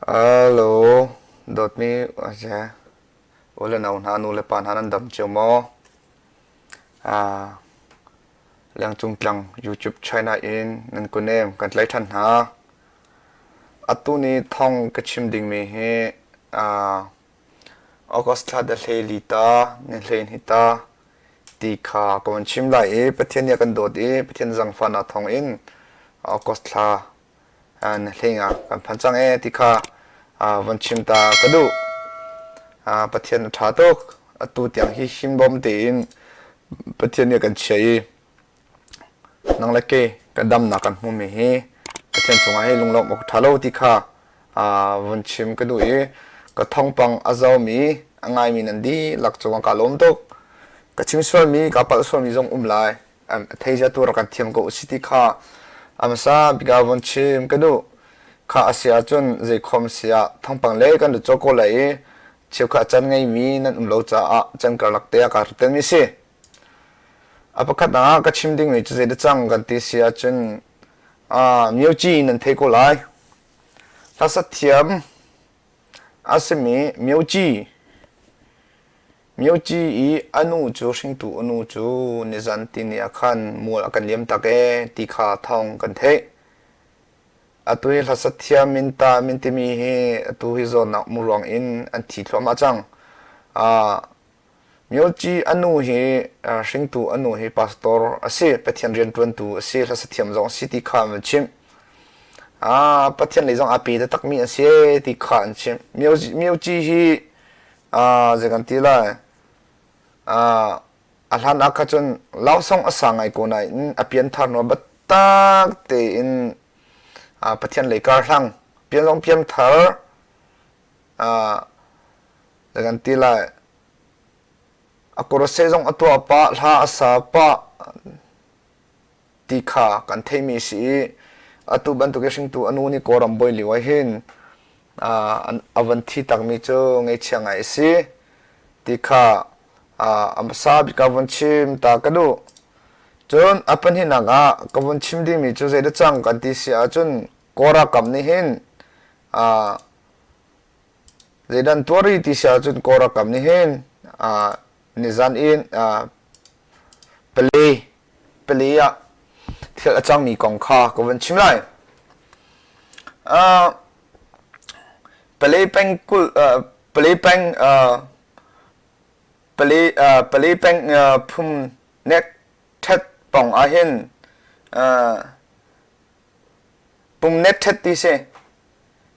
Hello, dawtmi u le nau hna, nu le pa hna nan dam cio maw? Lengcung tlang YouTube China in nan kunem kan tlai ṭhan hna. Atu ni thong ka chim dingmi hi August thla da hlei li ta, ni hlei hni ta ti kha ka van chim lai i Pathian nih a kan dawt i Pathian zangfahnak thawng in August thla na hlei ah kan phan cang ee ti kha van chim ta ka duh. Pathian a ṭha tuk. Atu tiang hi himbawm tein Pathian nih a kan chiah i nang le kei kan damnak kan hmumi hi Pathian cungah hi lunglawmh awk ṭha lo ti kha vun chim ka duh i ka thawngpang a zomi a ngaimi nan dihlak cungah kaa lawm tuk. Ka chim sualmi, kaa palh sualmi zong um lai. A theizia tu rak kan thiam ko usih ti kha a hmasa bik ah vun chim ka duh. Kha a si ahcun zeikhom si ah thawngpang le kan lut cawk ko lai i cheukhat can ngeimi nan um lo caah can karlak te ah kaa rat mi si. A pakhat ah ka chim dingmi cu zeidah cang kan ti si ahcun myoci nan thei ko lai. Hlasak thiam a simi myoci Myoci i a nu cu hringtu a nu cu nizan tini ah khan mual a kan liam tak ee ti kha thawng kan theih. Atu hi hlasathiam minta min timi hi atu hi zawtnak muruang in an thi thluahmah cang. Myoci a nu hi hringtu a nu hi pastor a si, Pathian rianṭuantu a si, hlasathiam zong a si ti kha an van chimh. Pathian lei zong aa pe taktakmi an si ti kha an chimh. Myoci hi Zei kan ti lai? A hlan ah kha cun lausong a sa ngai ko nain a pianthar nawn biatak tein Pathian lei kar hlang pian zong pianthar zei kan ti lai? A kurase zong a tuah pah, hla a sa pah ti kha kan theihmi a si i atu bantuk i hringtu a nu nih Kawlram bawi lio ah hin a van thi takmi cu ngaihchia ngai a si ti kha a hmasa bik ah vun chim ta ka duh. Cun a pahnihnak ah ka vun chim dingmi cu zeidah cang kan ti si ahcun Kawl ralkap nih hin zeidah an tuah rih ti si ahcun Kawl ralkap nih hin nizan in pale pale ah thil a cangmi kong kha ka vun chim lai. Pale peng kul pale peng pale pale peng phum nek ṭhet pong ah hin pum net ṭhet ti si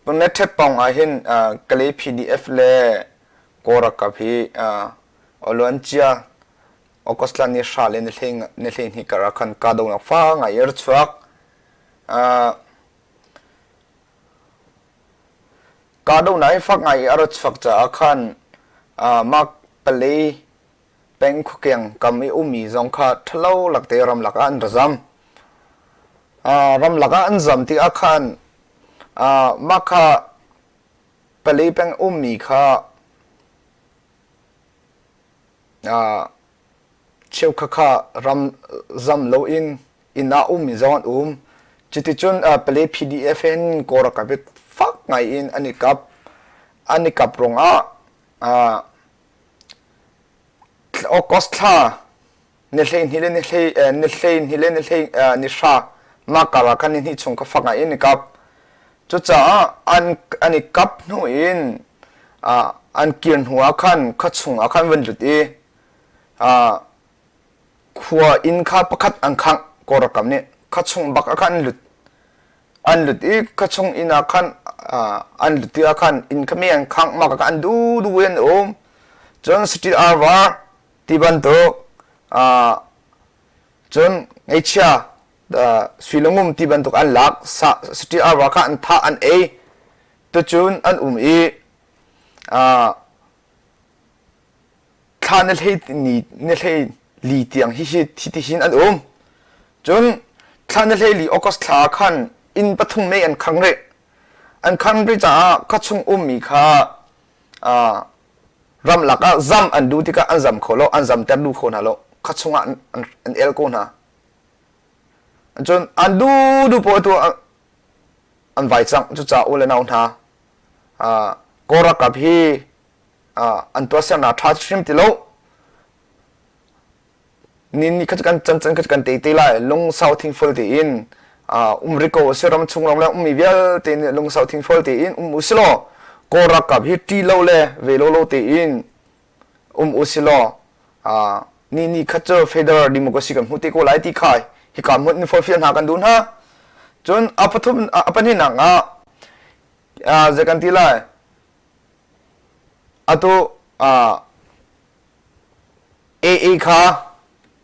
pum net ṭhet pong ah hin Kale PDF le Kawl ralkap hi aluancia August thla ni hra le ni hleihnih kar ah khan kahdohnak fa ngai i a ra chuak. Kahdohnak hi fak ngai i a ra chuak caah khan mah palei peng khuakeng kam i ummi zong kha ṭhalo lakte ramlak ah an ra zam. Ramlak ah an zam tikah khan mah kha palei peng ummi kha Cheukhat kha ram zam loin inn ah ummi zong an um. Cuticun Pale PDF in Kawl ralkap hi fak ngai in an i kap. An i kap ruangah August thla ni 12 le ni 12 le ni 13 mah kar ah khan ni hnih chung kha fak ngai in i kap. Cucaah an an i kap hnu in an kir hnu ah khan khuachung ah khan van lut i khua inn kha pakhat an khangh Kawl ralkap nih khuachung bak ah khan an lut. An lut i khuachung inn ah khan an lut tikah khan inn kha mi an khangh mah kha an duhduh in an um. Cun city arva ti bantuk cun ngeichia sui le ngum ti bantuk an lak city arva kha an thah an ei tucun an um i thla ni hlei ni ni hlei li tiang hi hi thi ti hin an um cun thla ni hlei li August thla khan inn pathum mei an khang rih an khang rih caah khuachung ummi kha ramlak ah zam an duh tikah an zam kho lo an zam ter duh kho hna lo khuachung ah an el ko hna Cun an duhduh poah tu an vai cang. Cucaah u le nau hna. Kawl ralkap hi an tuahsernak ṭha hrim ti lo. Ni ni kha cu kan can can kha cu kan tei te lai. Lungsau thingfual tein um rih ko usih. Ram chung ram le ummi vialte nih lungsau thingfual tein um usih law Kawl ralkap hi ṭih lo le ve lo lo tein um usih law ni ni khat cu federal democracy kan hmu te ko lai ti kha hika hmun in forfial hna kan duh hna. Cun a pathum a pahnihnak ah zei kan ti lai atu AA kha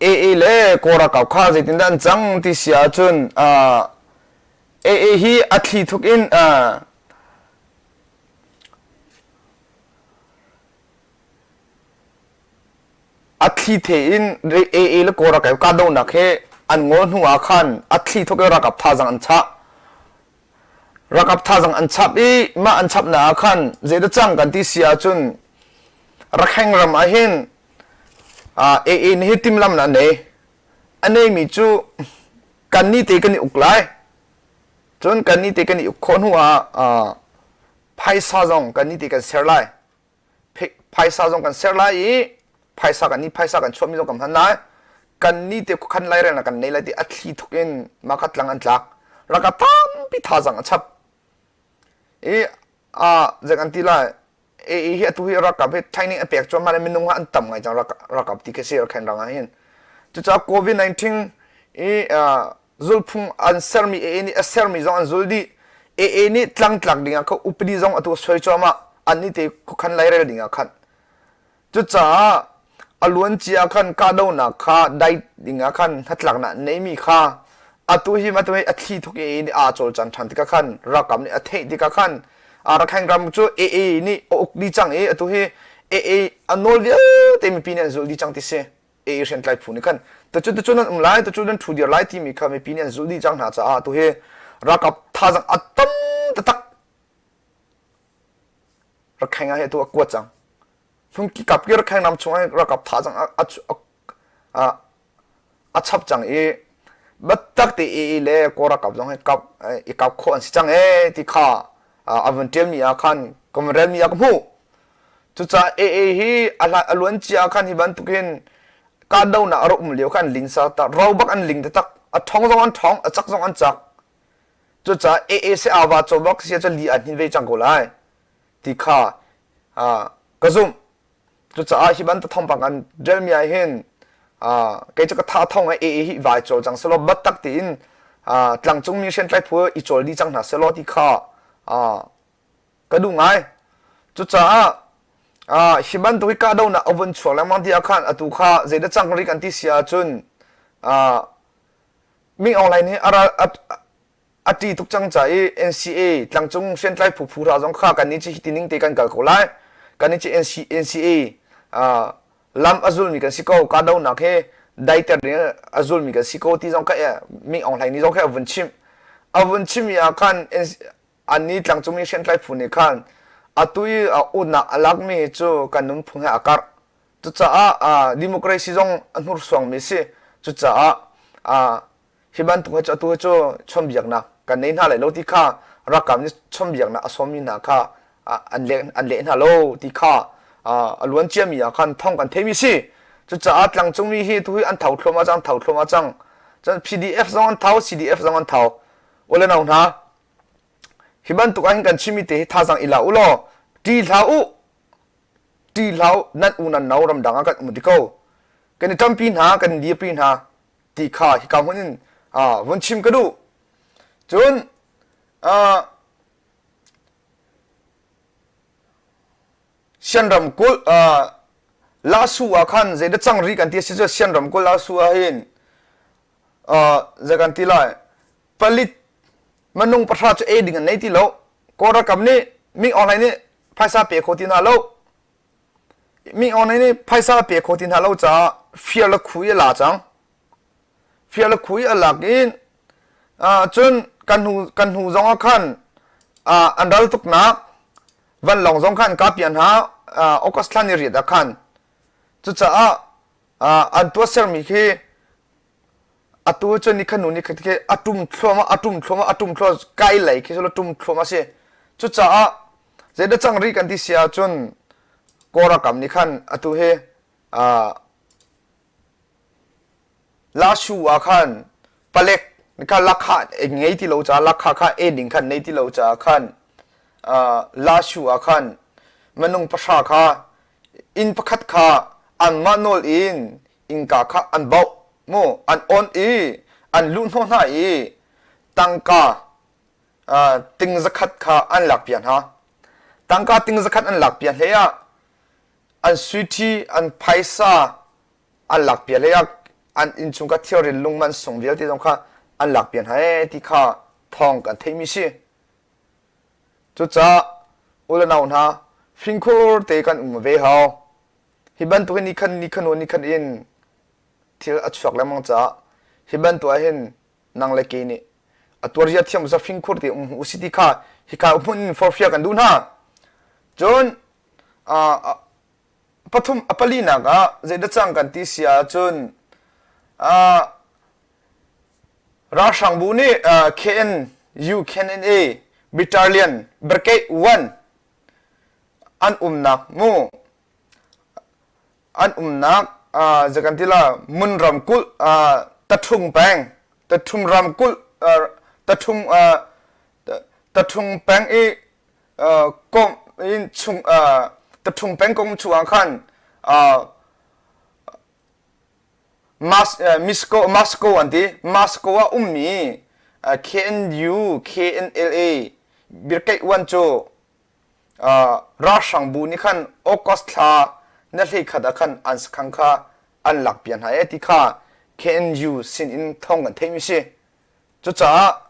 AA le Kawl ralkap kha zeitindah an cang ti si ahcun AA hi a thli thuk in A thli the in AA le Kawl ralkap kahdohnak hi an ngol hnu ah khan a thli thuk in ralkap thazaang an chah. Ralkap thazaang an chap i mah an chapnak ah khan zeidah cang kan ti si ahcun Rakheng ram ah hin AA nih hi timhlamhnak a nei. A neimi cu kannih te kan i uk lai. Cun kannih te kan i uk khawh hnu ah phaisa zong kannih te kan ser lai. Phaisa zong kan ser lai i phaisa kan nih phaisa kan chuahmi zong kan hman lai. Kan nih te khuakhan lairelnak kan nei lai ti a thli thuk in mah kha tlang an tlak. Ralkap tampi thazaang a chap. I a zei kan ti lai AA hi atu hi ralkap hi training a pek cuahmah le minung ah an tam ngai cang ralkap ti khi si Rakhine rang ah hin. Cucaah COVID-19 i zulphung an sermi AA nih a sermi zong an zul dih. AA nih tlangtlak ding ah kha upadi zong atu soi cuahmah an nih te khuakhan lairel ding ah khan. Cucaah a luancia khan kahdohnak kha dai ding ah khan hnatlaknak an neimi kha atu hi atu hi a thli thuk i AA nih aa cawlcang ṭhan tikah khan ralkap nih a theih tikah khan Rakhine ram cu AA nih a uk dih cang i atu hi AA a nawl vialte mipi nih an zulh dih cang ti si. AA hriamtlai phu nih khan tucu tucu nan um lai tucu nan ṭhu dir lai timi kha mipi nih an zulh dih cang hna caah atu hi ralkap thazaang a tam taktak Rakhine ah hi atu a kuat cang. Hmun kikap ki Rakhine ram chung ah ralkap thazaang a a a chap cang i biatak te i le Kawl ralkap zong hi kap i kap khawh an si cang ee ti kha a vun ṭialmi ah khan ka vun relmi ah ka hmuh. Cucaah AA hi a luan cia ah khan hi bantukin kahdohnak a rak um lio khan an ling sa tak ro bak an ling taktak a ṭhawng zong an ṭhawng a cak zong an cak. Cucaah AA si aa va caw bak si ahcun li aa hnin ve cang ko lai ti kha ka zumh. Cucaah hi bantuk thawngpang kan relmi ah hin kei cu ka tha thawng ah AA hi vai cawl cang selaw biatak tein tlangcungmi hriamtlai phu i cawl dih cang hna selaw ti kha ka duh ngai. Cucaah hi bantuk hi kahdohnak a vun chuak lengmang ti ah khan atu kha zeidah cang rih kan ti si ahcun Ming Aung Hlaing nih a ral a ṭih tuk cang ca i NCA tlangcung hriamtlai phu phu hra zong kha kannih cu hiti ning te kan kal ko lai. Kannih cu NC, NCA uh, lam a zulmi kan si ko, kahdohnak he daiter ding a zulmi kan si ko ti zong kha Ming Aung Hlaing nih zong kha a vun chimh. A vun chimmi ah khan annih tlangcungmi hriamtlai phu nih khan atu i utnak a lakmi cu kan nunphung he a karh. Cucaah democracy zong a hnursuangmi si. Cucaah hi bantuk hi cu atu hi cu chawnhbiaknak kan nei hna lai lo ti kha ralkap nih chawnhbiaknak a sawmmi hna kha an leh an leh hna lo ti kha a luan ciami ah khan thawng kan theimi si. Cucaah tlangcungmi hi tu hi an tho thluahmah cang, tho thluahmah cang. Cun PDF zong an tho, CDF zong an tho. Ule nau hna, hi bantuk ah hin kan chimmi te hi thazaang i la u law ṭih hlah u ṭih hlah u nan u nan nau ramdang ah kan um ti ko kan i ṭampi hna kan i dirpi hna ti kha hika hmun in vun chim ka duh cun Shan ramkulh Lasu ah khan zeidah cang rih kan ti a si cu Shan ramkulh Lasu ah hin zei kan ti lai Palit minung pahra cu ei ding an nei ti lo. Kawl ralkap nih Ming Aung Hlaing nih phaisa pe kho ti hna lo. Ming Aung Hlaing nih phaisa pe kho ti hna lo caah fir le khu i a la cang. Fir le khu i a lak in cun kan hnu kan hnu zong ah khan an ral tuknak vanlawng zong khan ka pian hna August thla ni riat ah khan cucaah an tuahsermi khi Atu cu nikhat hnu nikhat khi a ṭum thluahmah, a ṭum thluahmah, a ṭum thluahmah, kai lei khi cu ṭum thluahmah a si. Cucaah Zeidah cang rih kan ti si ahcun Kawl ralkap nih khan atu hi Lashu ah khan palek kha lakha ngei ti lo caah lakha kha en ding khan nei ti lo caah khan Lashu ah khan minung pahra kha inn pakhat kha anmah nawl in innka kha an bauh mu an on i an luh hnawh hna i tangka ting zakhat kha an lakpiak hna. Tangka ting zakhat an lakpiak hlei ah an suiṭhi an phaisa an lakpiak hlei ah an innchung kha thilri lungman sung vialte zong kha an lakpiak hna ee ti kha thawng kan theihmi si. Cucaah u le nau hna fingkhur te kan um ve hau. Hi bantuk in nikhan nikhan u nikhan in thil a chuak lengmang caah hi bantuk ah hin nang le kei nih a tuarzia thiam za fingkhur te um u si ti kha hika hmun in forfia kan duh hna. Cun pathum a palinak ah zeidah cang kan ti si ahcun ralhrangbu nih KNU KNA Battalion Brigade 1 an umnak mu an umnak zei kan ti la mun ramkulh tathung peng tathung ramkulh tathung tathung peng i kom in chung tathung peng kong chung ah khan Moscow Moscow an ti Moscow ah ummi KNU KNLA birkeih uan cu ralhrangbu nih khan August thla na 11 ah khan an sakhang kha an lakpiak hna ee ti kha KNU sin in thawng kan theihmi si. Cucaah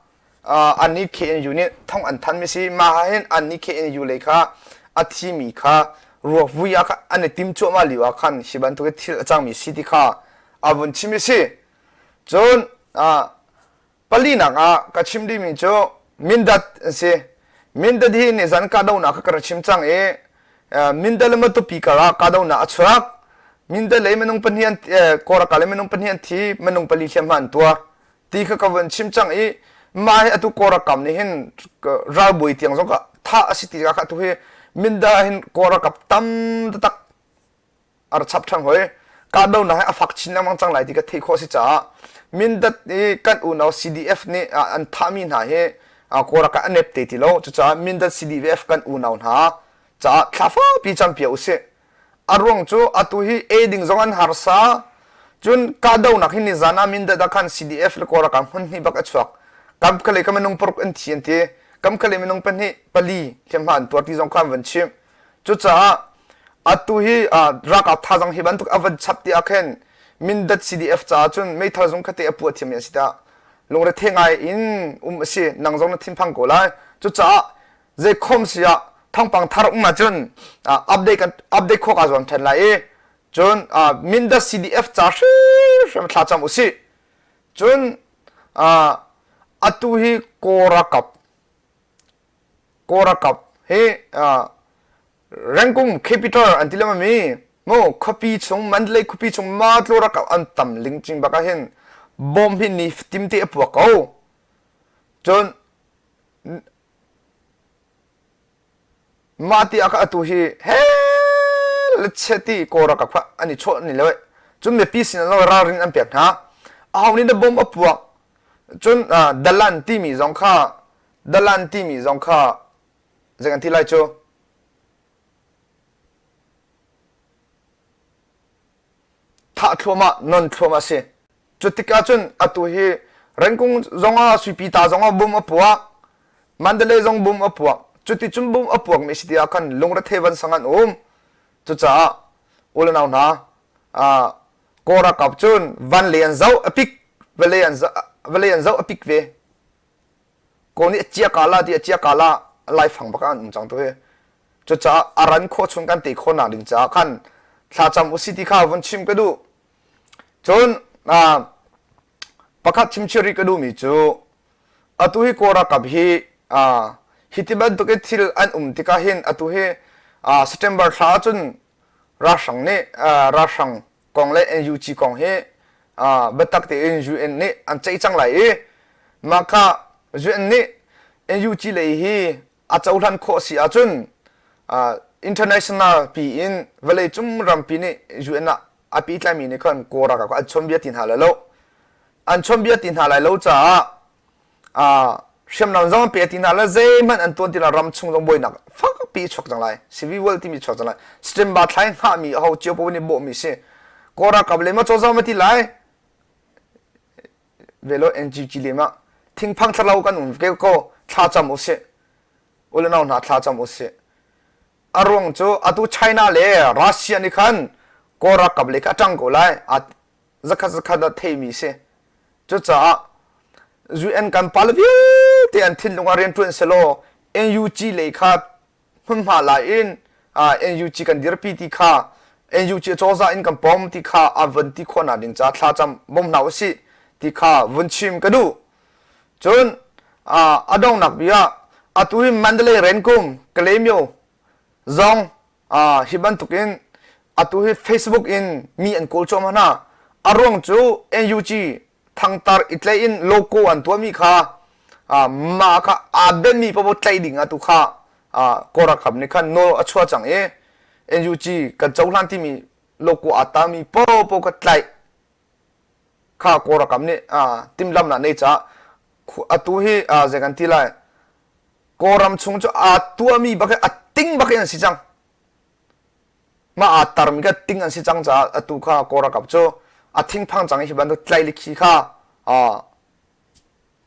annih KNU nih thong an thanmi si. Mah ah hin annih KNU lei kha a thimi kha ruak vui ah khan an i tim cuahmah lio ah khan hi bantuk thil a cangmi si ti kha a vun chim i si. Cun palinak ah ka chim dingmi cu Mindat an si. Mindat hi nizan kahdohnak kha ka rak chim cang i Mindat le Matupi karah kahdohnak a chuak. Mindat lei minung pahnih an Kawlrakkah lei minung pahnih an thi, minung pali hliamhma an tuar. Ti kha ka vun chim cang i mah hi atu Kawlrakam nih hin ralbawi tiang zong kha thah a si ti kha atu hi Mindat hin Kawlrakap tam taktak a ra chap ṭhan hoi. Kahdohnak hi a fak chin lengmang cang lai ti ka theih khawh a si caah Mindat i kan unau CDF nih an thahmi hna hi Kawlram ah a nep te ti lo. Cucaah Mindat CDF kan unau hna caah thla fakpi campiak usih. A ruang cu atu hi ei ding zong an harsa. Cun kahdohnak hi nizan ah Mindat ah khan CDF le Kawlram hmun hnih bak a chuak. Kam khalei ka minung paruk an thi an ti. Kam khalei minung pahnih pali hliamhma an tuar ti zong kha an van chimh. Cucaah atu hi ralkap thazang hi bantuk a van chap ti ah khin Mindat CDF caah cun meithal zung khate a puah thiammi an si dah lungrethe ngai in um a si nang zong na thinphang ko lai cucaah zeikhom si ah thawngpang thar um ahcun update kan update khawh kaa zuam ṭhan lai i cun Mindat CDF ca hrimhrim thla cam usih cun atu hi Kawl ralkap Kawlrakap hi Rengkung capital an ti lem mi mu khuapi chung Mandalay khuapi chung ma tlo rakap an tam lingcing bak ah hin bom hi ni fatim te a puak ko cun mah ti ah atu hi he le cheti Kawlrakap kha an i chawh ni le cun mipi sin ah ralrin an pek hna aho nih dah bom a puak cun dalan timi zong kha Dalan timi zong kha zei kan ti lai cu? Thah thluahmah, non thluahmah a si. Cu tikah cun atu hi Rengkung zongah Suipi ta zongah bum a puak, Mandalay zong bum a puak. Cuti cun bum a puakmi si tiah khan lungrethei van sang an um. Cucaah u le nau hna, Kawl ralkap cun van lei an zoh a pik, vawlei an vawlei an zoh a pik ve. Kawl nih a cia kala ti a cia kala laifang bak ah an um cang tu hi. Cucaah a ran khawh chung kan te khawh nak ding caah khan thlacam usih ti kha vun chim ka duh. Cun pakhat chimchir rih ka duhmi cu atu hi Kawl ralkap hi hi ti bantuk i thil an um tikah hin atu hi September thla ahcun ralhrang nih ralhrang kong le NUG kong hi biatak tein UN nih an ceih cang lai i mah kha UN nih NUG lei hi a cohlan khawh si ahcun. International pi in vawleicung rampi nih UN ah a pitlaimi nih khan Kawl ralkap kha an chawnbia ti hna lai lo. An chawnbia ti hna lai lo caah hriamnam zong an pe ti hna lai zeihmanh an tuan ti lo ram chung zong buainak fakpi chuak cang lai. Civil war timi chuak cang lai. September thla i hngahmi aho cio paoh nih bawhmi si. Kawl ralkap le ma cozah ma ti lai velo NGG le ma thingphang thlarau kan um ke ko thlacam usih. Ulenau hna thlacam usih. A ruang cu atu China le Russia nih khan Kawl ralkap lei kha a ṭang ko lai. Zakhat zakhat ah theimi si. Cucaah UN kan pale vialte an thinlung ah rianṭuan selaw NUG lei kha hmunhma lai in NUG kan dirpi ti kha NUG cozah in kan pom ti kha a vun ti khawhnak ding ca thlacam bawm hna usih ti kha vun chim ka duh. Cun a donghnak bik ah atu hi Mandalay Renkum Kalaymyo zong hi bantukin atu hi Facebook in mi an kawl cuahmah hna. A ruang cu NUG thangtar i tlaih in logo an tuahmi kha mah kha aa benmi paoh tlaih ding ah tu kha Kawl ralkap nih khan nawl a chuah cang i NUG kan cohlan timi logo aa tami paohpaoh kha tlaih kha Kawl ralkap nih timhlamhnak nei caah atu hi zei kan ti lai Kawlram chung cu aa tuahmi bak a ting bak in an si cang. Mah aa tarmi kha ting an si cang caah atu kha Kawl ralkap cu a thingphang cang i hi bantuk tlaih le khi kha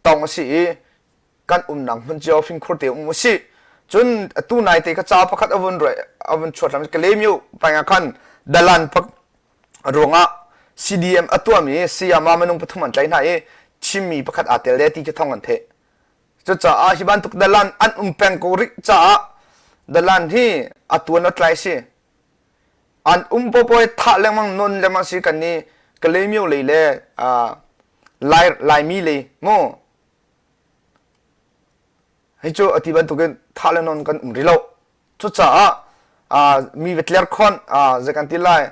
tong a si i kan umnak hmun cio fingkhur te um usih. Cun atu nai te kha ca pakhat a vun a vun chuat lam Kalaymyo peng ah khan dalan pak ruangah CDM a tuahmi sayama minung pathum an tlaih hna i Chinmi pakhat aa tel le ti khi thong an theih. Cucaah hi bantuk dalan an um peng ko rih caah dalan hi a tuan a tlai si. An um popoe thah lengmang non lengmang si kan ni Kalaymyo lei le Lai Laimi lei mu Hi cu ati bantukin thah le non kan um rih lo. Cucaah mi va tler khon zei kan ti lai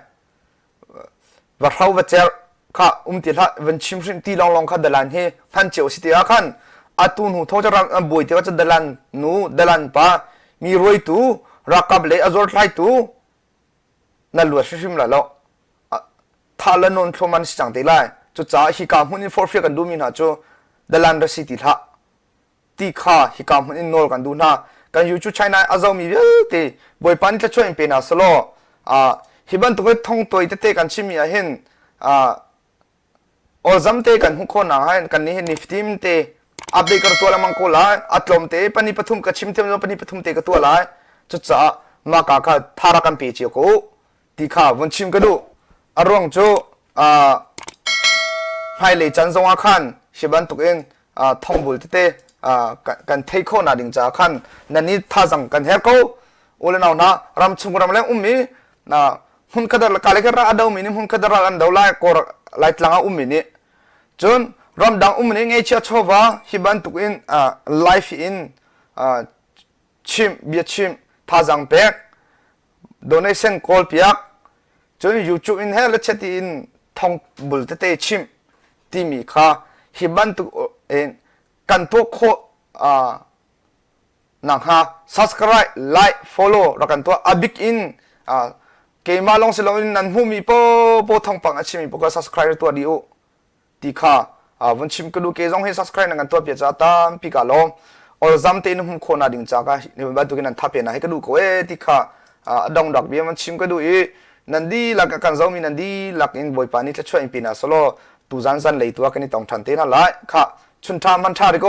va hro va cer kha um ti hlah van chim hrim ti lawnglawng kha dalan hi hman cio si ti ah khan atu hnu tho ram an buai ti cu dalan nu dalan pa mi ruaitu ralkap le a zawrthlaitu na luat hrimhrim lai lo thah le non thluaman si cang te lai cucaah hika hmun in forhfial kan duhmi hna cu dalan ra si ti hlah ti kha hika hmun in nawl kan duh hna. Kan YouTube China a zomi vialte Bawipa nih thluachuah in pe hna selaw hi bantuk in thong tawi tete kan chimmi ah hin awlzam te kan hmuh khawh nak hin kan nih hin nifatin te update ka tuah lengmang ko lai a tlawm te pani pathum ka chim thiam pani pathum te ka tuah lai cucaah mah ka kha thara kan pe cio ko ti kha vun chim ka duh. A ruang cu hmailei can zongah khan hi bantukin thongbul tete kan thei khawh nak ding caah khan nan i thazang kan her ko. U le nau hna ram chung ram leng ummi hmun khat ka le khat a domi nih hmun khat ral an do lai kor laitlang ah ummi nih cun ramdang ummi nih ngeichia chawva hi bantukin life in chimh bia chimh thazang pek donation kawl piak cun YouTube in he le cheti in thong bul tete chimh timi kha hi bantuk in kan tuah khawh nakhnga subscribe like follow rak kan tuah a bik in keimah lawng si loin nan hmuhmi popo thawngpang a chimmi poh kha subscribe tuah dih u ti kha vun chim ka duh ke zong hi subscribe nan kan tuah piak caah tampi ka lawm olzam tein hmuh khawh nak ding ca ka bantukin nan tha pe na hi ka duh ko e ti kha a dong dak bia man chim ka duh i nan dihlak kan zomi nan dihlak in bawipa nih thluachuah in pe na selaw tuzan zan lei tu ah kan i tong than te hna lai kha chun tha man tha ri ko.